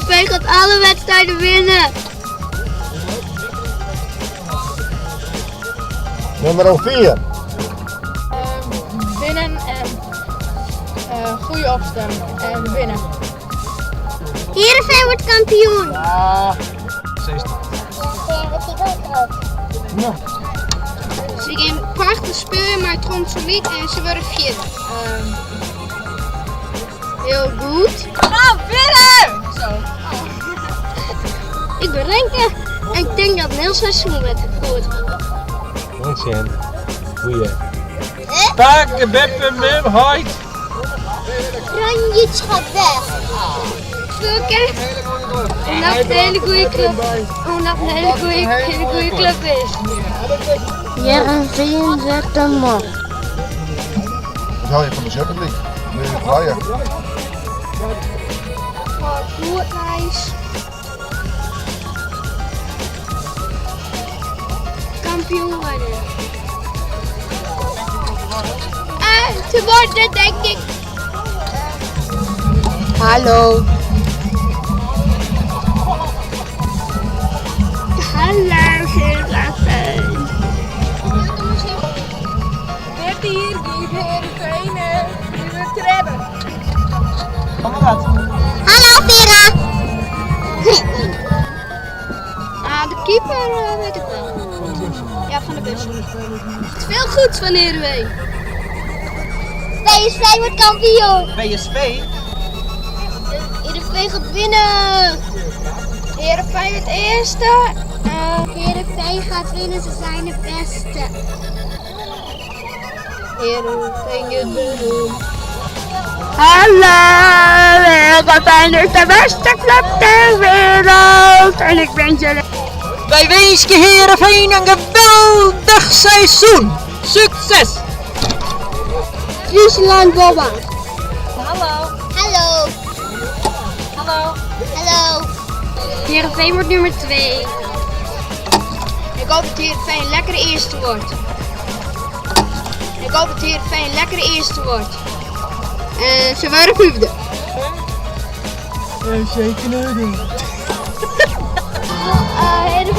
Heerenveen gaat alle wedstrijden winnen. Nummer 4. Winnen en goede opstelling en winnen. Heerenveen wordt kampioen. Ja. Se gean prachtich spylje mei Trond Sollied en se wurde fjirde. Hiel goed. Nou, winnen! Zo. Ik ben Renke en ik denk dat Niels seizoen werd goed. Mooi sjen. Goeie. Pake, beppe, mem, heit. Ranjic gaat weg. Oké. Omdat het een hele goede club, omdat het een hele goede, hele goede club is. Heerenveen zet hem op. Wat hou je van de Champions League? Nu vrije. Goed, nice. Kampioen worden. Te worden, denk ik. Hallo. Hallo, Heerenveen. Dit hier, die Heerenveen, die we trebben. Hallo, Vera. Ah, de keeper weet ik wel. Ja, van de bus. Het is veel goed van Heerenveen. PSV wordt kampioen. PSV? Heerenveen gaat winnen. Heerenveen het eerste. Heerenveen gaat winnen, ze zijn de beste. Heerenveen het winnen. Hallo, Heerenveen is de beste club ter wereld. En ik wens jullie... Wij wensen Heerenveen een geweldig seizoen. Succes! Friesland Bobba. Hallo. Hallo. Hallo. Hallo. Heerenveen wordt nummer 2. Ik hoop dat Heerenveen lekker eerste wordt. Ik hoop dat Heerenveen lekker eerste wordt. En ze waren vijfde. Zeker nodig. Heerenveen